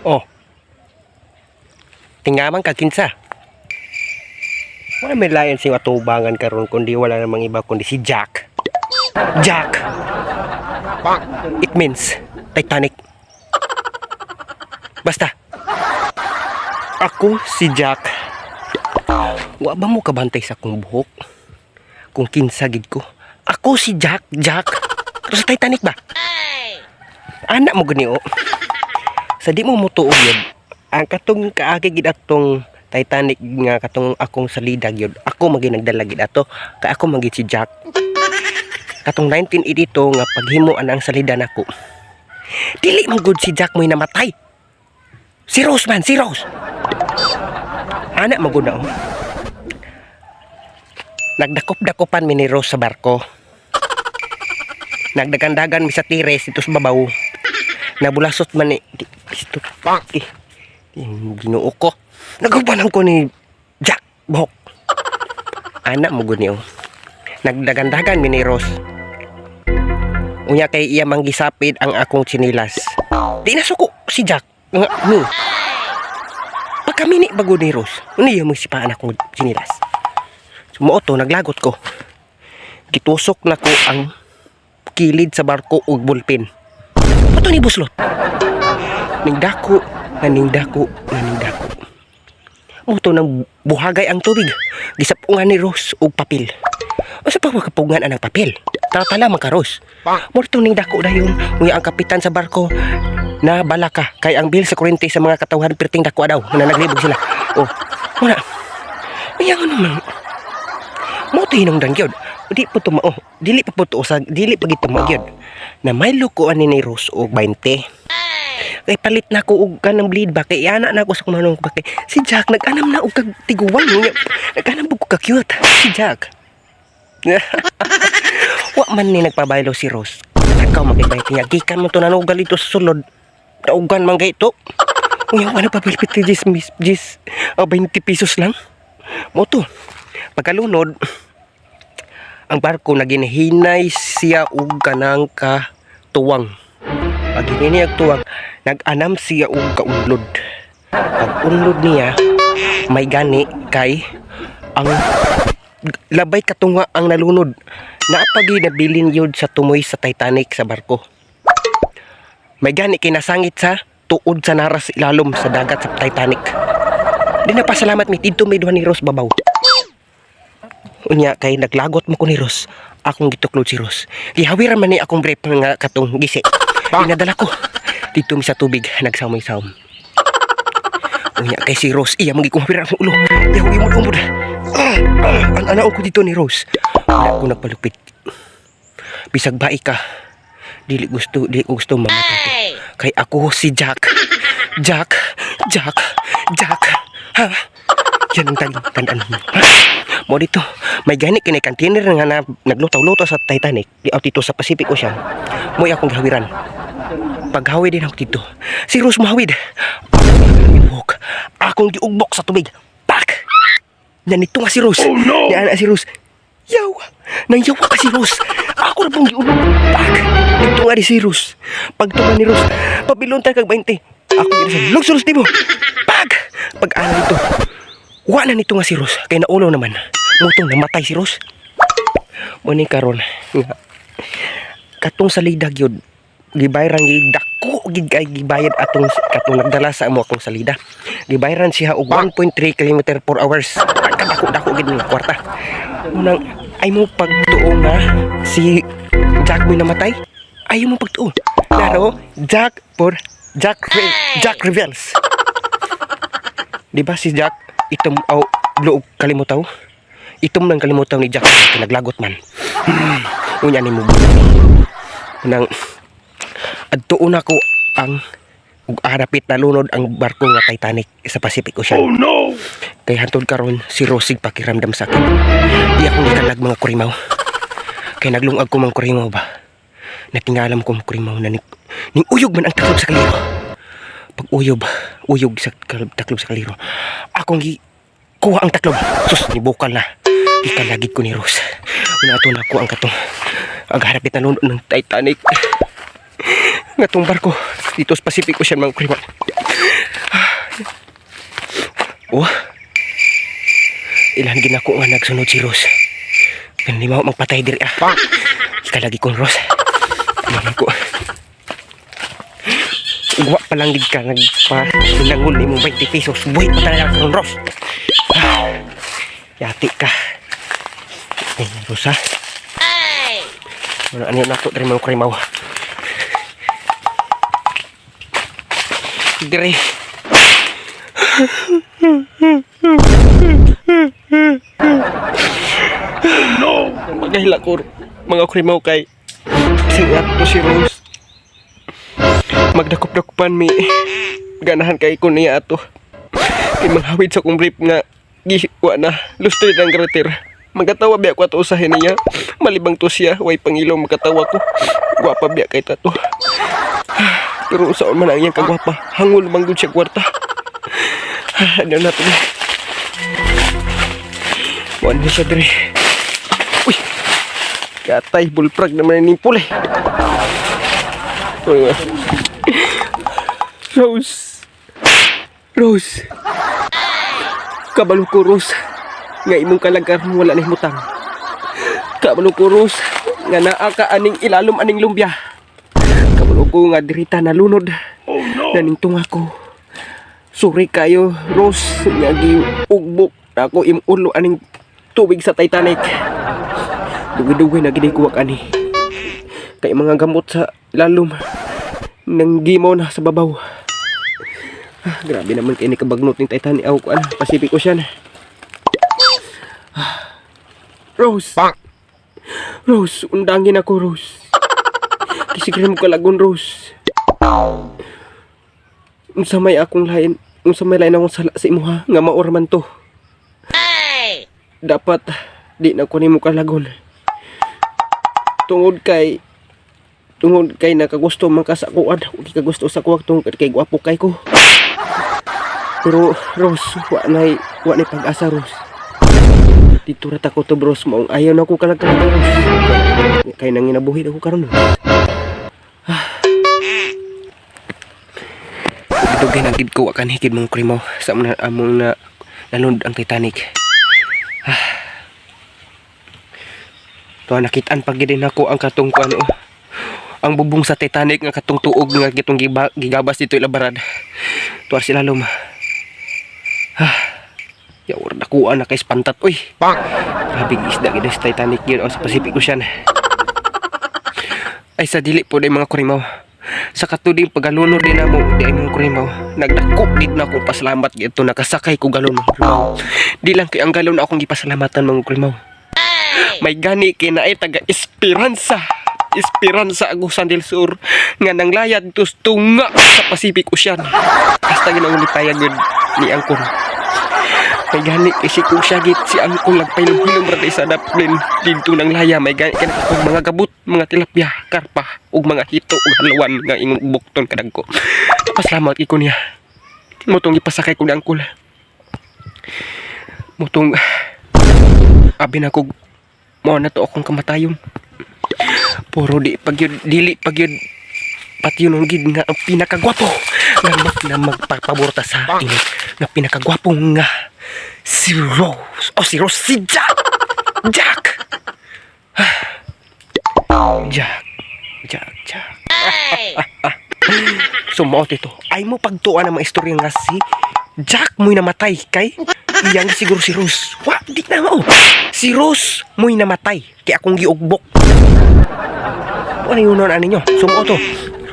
Oh. Tingaman ka kinsa. Wala may lain sa atubangan karon kundi wala namang iba kundi si Jack. Jack. It means Titanic. Basta. Ako si Jack. Wa ba mo kabantay sa akong buhok? Kung kinsa gid ko. Ako si Jack, Jack. Pero sa Titanic ba? Anak mo gani oh. Sa di mo mutuo yun, ang katong kaagi gid atong Titanic nga katong akong salida gyud. Ako magi nagdala gid ato kay ako magi si Jack. Katong 1982 nga paghimo ang salida nako. Dili man gud si Jack mo'y namatay. Si Rose man, si Rose. Ana man gud na oh. Nagdakop-dakopan mi ni Rose sa barko. Nagdagandagan mi sa tires dito sa babaw. Nabulasot man ni ito eh, yung Ginoo ko. Nagubanan ko ni Jack buhok. Ana mo gud niyo. Nagdagandagan mi ni Rose. Unya kay iya manggisapid ang akong tsinilas. Di na suko si Jack. Nga, mi. Pagkamini bago ni Rose, ano iya mong sipaan akong tsinilas. Sumuoto, naglagot ko. Gitusok na ko ang kilid sa barko og ballpen. Ato ni buslot. Ningdako, na ningdako, na ningdako. Muto nang buhagay ang tubig. Gisapungan ni Rose og papel. Asa pa makapugngan ang papel? Tala man ka, Rose. Murto ning dako dayon. Unya ang kapitan sa barko na balaka kay ang bill sa kuryente sa mga katawhan perting dako daw na naglibog sila. Oh, wala. Unya ano man. Mo to hinungdan gyud. Di po tumao. Dili pa po to sa dili pa gid tumao gyud. Na may lukuan ni Rose og 20. Kay palit na ko og kanang blade ba kay ana na ako sa kumanong ba kay si Jack nag-anam na og kag tiguwang niya. Nag-anam og ka cute si Jack. Wa man ni nagpabaylo si Rose. Ikaw makibay niya. Gikan mo to nanugal ito sa sulod. Naugan man gay ito. Unya wala pa palpit jis miss jis. Oh, 20 pesos lang. Mo to. Pagkalunod, ang barko naginhinay siya og kanang ka tuwang. Pag hinay og tuwang, nag-anam siya og kaunlod. Pag unlod niya, may gani kay ang labay katunga ang nalunod. Naapagi nabilin yun sa tumoy sa Titanic sa barko. May gani kay nasangit sa tuod sa naras ilalom sa dagat sa Titanic. Di na pasalamat mi didto may duha ni Rose babaw. Unya kay naglagot mo ko ni Rose. Akong gituklod si Rose. Gihawiran man ni akong brief nga katong gisi. Pinadala ko. Dito mi sa tubig nagsawmay-sawm. Unya kay si Rose iya magi kong hawiran akong ulo. Yaw mo umod. Ah, ah, ang anaon ko dito ni Rose. Wala ko nagpalupit. Bisag bai ka. Dili ko gusto mamatay. Kay ako si Jack. Jack, Jack, Jack. Ha? Yan ang tandaan mo. Ha? Mo dito, may gani kini container nga na naglutaw-lutaw sa Titanic, di out dito sa Pacific Ocean. Mo'y akong gihawiran. Paghawi din ako dito. Si Rose mohawid. Buhok. Akong giugbok sa tubig. Pak! Nanito nga si Rose. Oh, no! Niana si Rose. Yawa! Nang yawa ka si Rose. Ako na pong giulog. Pak! Nito nga di si Rose. Pagtunga ni Rose, pabilon ta kag 20. Ako gina sa lugsulos nimo. Pak! Pag ana nito, wa na nito nga si Rose. Kay naulo naman. Mutong namatay si Rose. Mo ni karon nga katong salida gyud gibayran gid dako gid kay gibayad atong katong nagdala sa amo akong salida. Gibayran siya og 1.3 km per hours. Dako dako gid nga kwarta. Unang ay mo pagtuo nga si Jack mo namatay. Ayaw mo pagtuo. Laro Jack for Jack Jack reveals. Di ba si Jack itom aw luog kalimutaw? Itom ng kalimutaw ni Jack kay naglagot man. Unya ni mo. Nang adtuon na ko ang ug arapit na lunod ang barko nga Titanic sa Pacific Ocean. Oh no! Kay hantod karon si Rosig pakiramdam sa akin. Di akong gikalag, mga kurimaw. Kay naglungag ko mga kurimaw ba. Natingalam ko, mga kurimaw, na ning uyog man ang taklob sa kaliro. Pag uyog, uyog sa taklob sa kaliro. Akong gi kuha ang taklob. Sus, ni bukal na. Gikalagid ko ni Rose. Una ato na ko ang katong ang harapit na lunod ng Titanic. Nga tong barko dito sa Pacific Ocean, mga kurimaw. Oh. Ilan ginako nga nagsunod si Rose. Hindi mo magpatay diri ah. Ikalagi kong Rose. Ano ko. Wa pa lang gid ka nagpa hinangon nimo 20 pesos. Buhi pa talaga kong Rose. Ah, yati ka. Ay, Rose ah. Ano ano na to diri mga krimaw. Dire. No, magahila ko mga krimaw kay singat to si Rose. Magdakop-dakopan mi. Ganahan kay ko niya ato. Kay manghawid sa kong brief nga giwa na lustrid ang grater. Magkatawa biya ko ato usahin niya. Malibang to siya, way pangilo magkatawa ko. Gwapa biya kay tato. Pero usaon man ang iyang kagwapa. Hangol man gud siya kwarta. Ano na to? Mo na siya diri. Uy. Katay bullfrog naman ning puli. Uy. Rose. Rose. Kabalo ko, Rose. Nga imong kalagar wala na himutang. Kabalo ko, Rose. Nga naa ka aning ilalom aning lumbya. Kabalo ko nga dirita nalunod. Oh no! Naning tunga ko. Sorry kayo, Rose. Nga giugbok ako imong ulo aning tubig sa Titanic. Dugi-dugi na gid ko ani. Kay mga gamot sa lalom nang gimaw na sa babaw. Ah, grabe naman kay ni kabagnot ning Titanic aw kuan Pacific Ocean. Ah, Rose. Bonk. Rose, undangin ako, Rose. Kisigre mo kalagon, Rose. Unsa may akong lain, unsa may lain akong sala sa imuha nga maor man to. Dapat di na ko nimo kalagon. Tungod kay nakagusto man ka sa akuan, ug kagusto sa kuwag tungod kay gwapo kay ko. Pero Rose, wa nay pag-asa, Rose. Dito ra ta ko to, bros, maong ayaw na ko kalag-kalag, Rose. Kay nanginabuhi na ko karon. Ah. Dugay na gid ko wa kan hikid mong krimo sa among among na nalund ang Titanic. Ah. Tuwa nakitaan pag gid nako ang katong kuan oh. Ang bubong sa Titanic nga katong tuog nga gitong gigabas dito ilabarad. Tuwa sila lum. Ah. Yawar nakuha na kay spantat oy. Bonk. Grabe isda gid sa Titanic yun o sa Pacific Ocean. Ay sa dili po day mga kurimaw. Sa katuding pagalunod din namo di ay mga kurimaw. Nagdako gid na ako pasalamat gid nakasakay ko galon mga kurimaw. Di lang kay ang galon akong gipasalamatan mga kurimaw. May gani kay naay taga Esperanza. Esperanza Agusan del Sur nga nanglayad tus tunga sa Pacific Ocean. Hasta ginaong lipayag yun ni Angkor. May gani kay si Kusya git si Angkol nagpailom-hilom ra sa daplin didto nang laya may gani kay og mga gabot, mga tilapia, karpa ug mga hito ug haluan nga imong bukton kadagko. Pasalamat ko niya. Motong gipasakay ko ni Angkol. Motong abi na ko mo na to akong kamatayon. Puro di pagyud dili pagyud pati yun ang gid nga ang pinakagwapo nga mag na magpapaborta sa inyo nga pinakagwapo nga si Rose o si Rose si Jack. Jack. Jack Jack Jack. Sumuot ito ay mo pagtuan ang mga istorya nga si Jack mo'y namatay kay iyang siguro si Rose. Wa di na mao si Rose mo'y namatay kay akong giugbok. Ano yun nun ninyo? Sumuot to.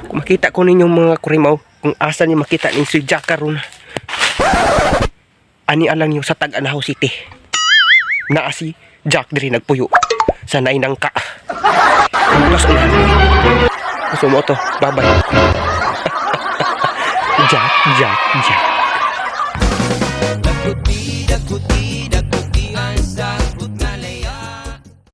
Kung makita ko ninyo mga kurimaw, kung asa niyo makita ning si Jack karon. Ani alang niyo sa Tag-Anahaw City. Naa si Jack diri nagpuyo sa nainangka. Mas unahan. Sumuot to. Bye-bye. Jack, Jack, Jack. Dakuti, dakuti.